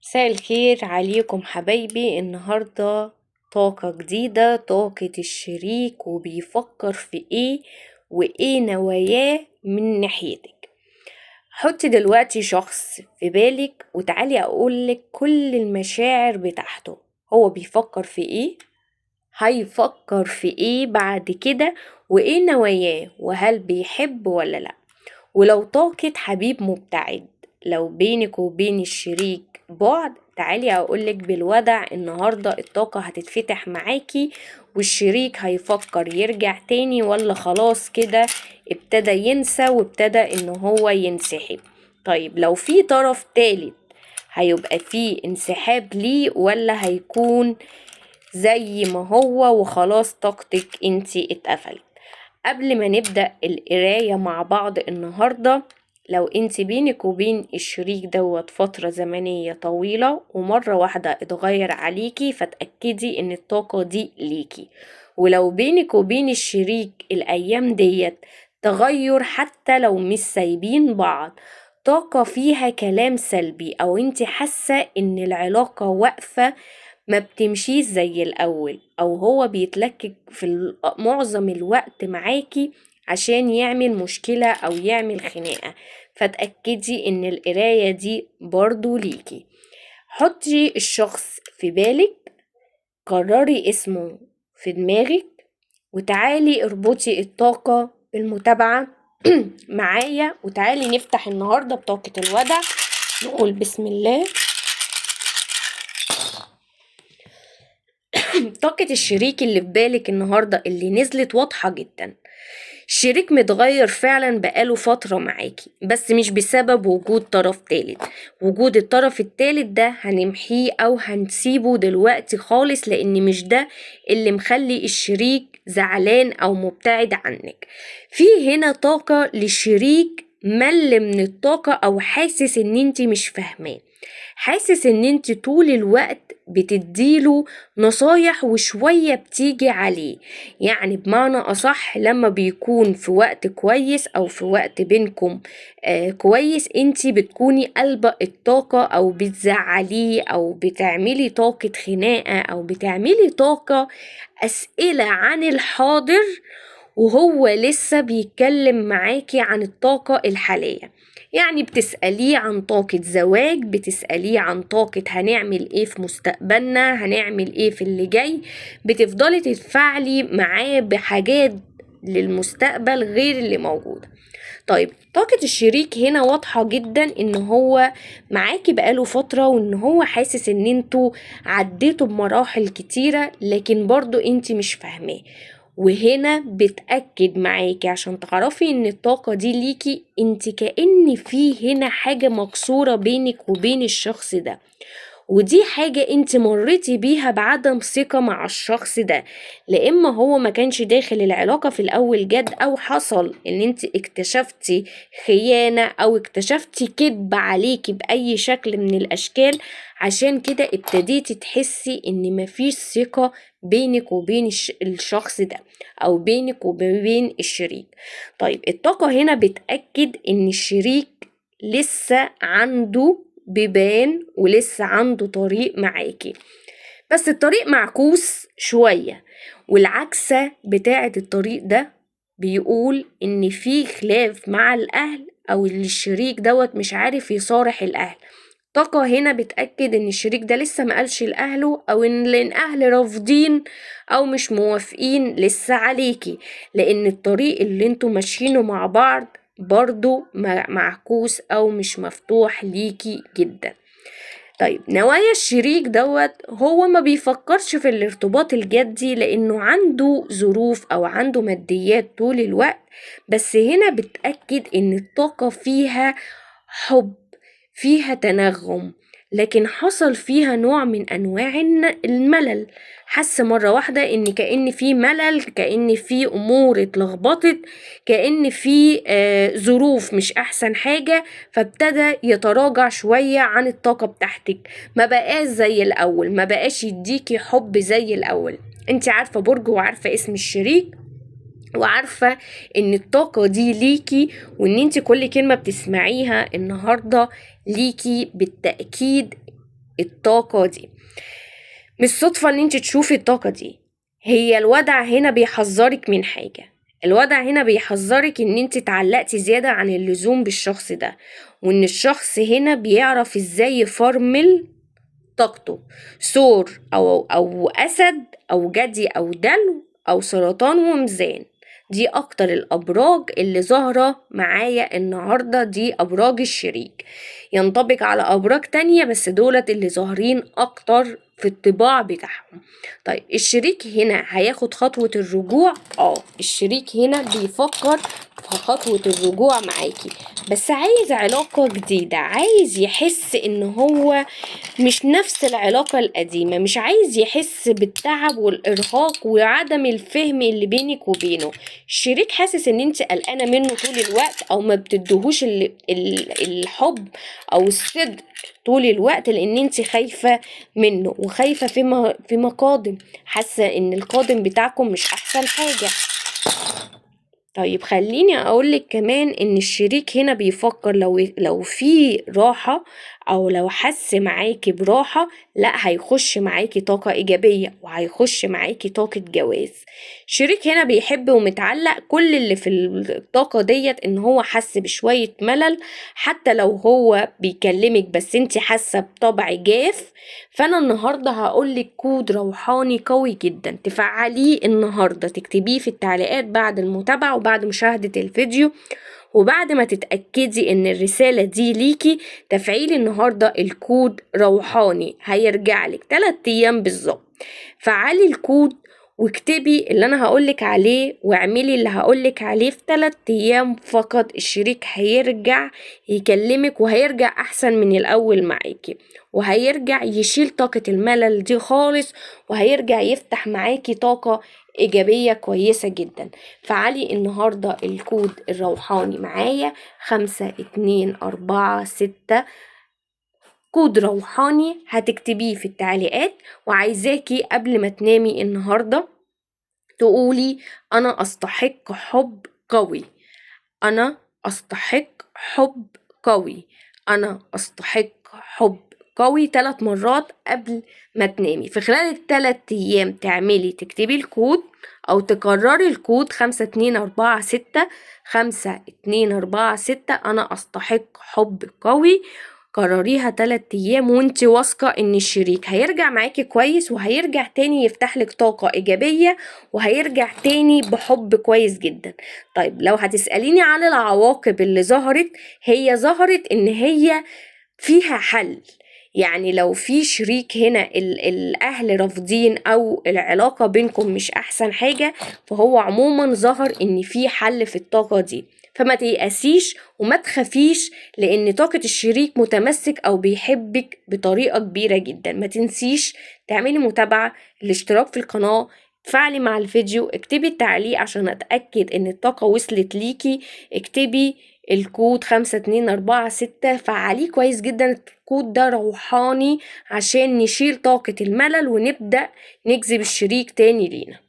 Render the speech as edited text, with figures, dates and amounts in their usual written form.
مساء الخير عليكم حبايبي. النهاردة طاقة جديدة، طاقة الشريك وبيفكر في ايه وايه نواياه من ناحيتك. حطي دلوقتي شخص في بالك وتعالي اقولك كل المشاعر بتاعته، هو بيفكر في ايه، هيفكر في ايه بعد كده، وايه نواياه، وهل بيحب ولا لا. ولو طاقة حبيب مبتعد، لو بينك وبين الشريك بعد، تعالي اقولك بالودع النهاردة الطاقة هتتفتح معاكي والشريك هيفكر يرجع تاني ولا خلاص كده ابتدى ينسى وابتدى ان هو ينسحب. طيب لو في طرف تالت هيبقى في انسحاب ليه ولا هيكون زي ما هو وخلاص طاقتك انتي اتقفلت؟ قبل ما نبدأ القراية مع بعض النهاردة، لو انت بينك وبين الشريك دوت فترة زمنية طويلة ومرة واحدة اتغير عليكي، فتأكدي ان الطاقة دي ليكي. ولو بينك وبين الشريك الايام ديت تغير حتى لو مش سايبين بعض، طاقة فيها كلام سلبي او انت حاسة ان العلاقة واقفة ما بتمشيش زي الاول، او هو بيتلكك في معظم الوقت معاكي عشان يعمل مشكلة او يعمل خناقة، فتأكدي ان القراية دي برضو ليكي. حطي الشخص في بالك، قرري اسمه في دماغك، وتعالي اربطي الطاقة بالمتابعة معايا. وتعالي نفتح النهاردة بطاقة الودع، نقول بسم الله. طاقة الشريك اللي في بالك النهاردة اللي نزلت واضحة جدا، شريك متغير فعلا بقاله فترة معاكي، بس مش بسبب وجود طرف تالت. وجود الطرف التالت ده هنمحيه او هنسيبه دلوقتي خالص، لان مش ده اللي مخلي الشريك زعلان او مبتعد عنك. في هنا طاقة لشريك مل من الطاقة او حاسس ان انتي مش فاهماه، حاسس ان انت طول الوقت بتديله نصايح وشوية بتيجي عليه. يعني بمعنى اصح لما بيكون في وقت كويس او في وقت بينكم كويس، انت بتكوني قلبة الطاقة او بتزعليه او بتعملي طاقة خناقة او بتعملي طاقة اسئلة عن الحاضر، وهو لسه بيتكلم معاكي عن الطاقة الحالية. يعني بتسأليه عن طاقة زواج، بتسأليه عن طاقة هنعمل ايه في مستقبلنا، هنعمل ايه في اللي جاي، بتفضلي تتفاعلي معاه بحاجات للمستقبل غير اللي موجودة. طيب طاقة الشريك هنا واضحة جدا ان هو معاكي بقاله فترة، وان هو حاسس ان انتوا عديتوا بمراحل كتيرة، لكن برضو انتي مش فاهماه. وهنا بتأكد معاكي عشان تعرفي ان الطاقة دي ليكي انت، كأن في هنا حاجة مكسورة بينك وبين الشخص ده، ودي حاجة انت مريتي بيها بعدم ثقة مع الشخص ده، لا اما هو ما كانش داخل العلاقة في الاول جد، او حصل ان انت اكتشفتي خيانة او اكتشفتي كذب عليكي بأي شكل من الاشكال، عشان كده ابتديتي تحسي ان مفيش ثقة بينك وبين الشخص ده او بينك وبين الشريك. طيب الطاقة هنا بتأكد ان الشريك لسه عنده بيبان ولسه عنده طريق معاكي، بس الطريق معكوس شوية، والعكسة بتاعة الطريق ده بيقول ان في خلاف مع الاهل، او اللي الشريك دوت مش عارف يصارح الاهل. طاقة هنا بتأكد ان الشريك ده لسه ما قالش لأهله، او ان الاهل رافضين او مش موافقين لسه عليكي، لان الطريق اللي انتوا ماشيينه مع بعض برضو معكوس او مش مفتوح ليكي جدا. طيب نوايا الشريك دوت هو ما بيفكرش في الارتباط الجدي لانه عنده ظروف او عنده ماديات طول الوقت، بس هنا بتأكد ان الطاقة فيها حب، فيها تناغم، لكن حصل فيها نوع من انواع الملل. حس مرة واحدة ان كأن في ملل، كأن في امور اتلخبطت، كأن في ظروف مش احسن حاجة، فابتدى يتراجع شوية عن الطاقة بتاعتك، ما بقاش زي الاول، ما بقاش يديكي حب زي الاول. انت عارفة برج وعارفة اسم الشريك، وعارفة ان الطاقة دي ليكي، وان انت كل كلمة بتسمعيها النهاردة ليكي بالتأكيد. الطاقة دي. مش صدفة ان انت تشوفي الطاقة دي، هي الودع هنا بيحذرك من حاجة. الودع هنا بيحذرك ان انت اتعلقتي زيادة عن اللزوم بالشخص ده، وان الشخص هنا بيعرف ازاي يفرمل طاقته. ثور او اسد او جدي او دلو او سرطان وميزان، دي اكتر الابراج اللي ظاهرة معايا النهاردة، دي ابراج الشريك. ينطبق على ابراج تانية بس دولت اللي ظاهرين اكتر في الطباع بتاعهم. طيب الشريك هنا هياخد خطوة الرجوع. الشريك هنا بيفكر في خطوة الرجوع معاكي، بس عايز علاقة جديدة، عايز يحس ان هو مش نفس العلاقة القديمة، مش عايز يحس بالتعب والإرهاق وعدم الفهم اللي بينك وبينه. الشريك حاسس ان انت قلقانة منه طول الوقت، او ما بتديهوش الحب او الصدق طول الوقت، لان انت خايفة منه وخايفة فيما قادم، حاسة ان القادم بتاعكم مش احسن حاجة. طيب خليني اقولك كمان ان الشريك هنا بيفكر لو في راحة او لو حس معاكي براحة، لا هيخش معاكي طاقة ايجابية وهيخش معاكي طاقة جواز. شريك هنا بيحب ومتعلق، كل اللي في الطاقة ديت ان هو حس بشوية ملل، حتى لو هو بيكلمك بس انت حاسة بطبع جاف. فانا النهاردة هقولك كود روحاني قوي جدا تفعليه النهاردة، تكتبيه في التعليقات بعد المتابعة وبعد مشاهدة الفيديو، وبعد ما تتأكدي ان الرسالة دي ليكي. تفعيل النهاردة الكود روحاني هيرجع لك 3 ايام بالظبط. فعلي الكود واكتبي اللي انا هقولك عليه واعملي اللي هقولك عليه في 3 ايام فقط. الشريك هيرجع يكلمك وهيرجع احسن من الاول معاكي، وهيرجع يشيل طاقة الملل دي خالص، وهيرجع يفتح معاكي طاقة إيجابية كويسة جدا. فعلي النهاردة الكود الروحاني معايا 5 2 4 6، كود روحاني هتكتبيه في التعليقات. وعايزاكي قبل ما تنامي النهاردة تقولي أنا أستحق حب قوي، أنا أستحق حب قوي، أنا أستحق حب قوي 3 مرات قبل ما تنامي. في خلال ال3 أيام تعملي تكتبي الكود أو تكرري الكود 5 2 4 6، 5 2 4 6، أنا أستحق حب قوي. كرريها 3 أيام وانت واثقة ان الشريك هيرجع معاكي كويس، وهيرجع تاني يفتح لك طاقة ايجابية، وهيرجع تاني بحب كويس جدا. طيب لو هتسأليني على العواقب اللي ظهرت، هي ظهرت ان هي فيها حل. يعني لو في شريك هنا الأهل رافضين أو العلاقة بينكم مش أحسن حاجة، فهو عموما ظهر إن في حل في الطاقة دي. فما تيأسيش وما تخافيش، لأن طاقة الشريك متمسك أو بيحبك بطريقة كبيرة جدا. ما تنسيش تعملي متابعة، الاشتراك في القناة، تفاعلي مع الفيديو، اكتبي التعليق عشان أتأكد إن الطاقة وصلت ليكي، اكتبي الكود 5 2 4 6، فعليه كويس جدا. الكود ده روحاني عشان نشيل طاقة الملل ونبدأ نجذب الشريك تاني لينا.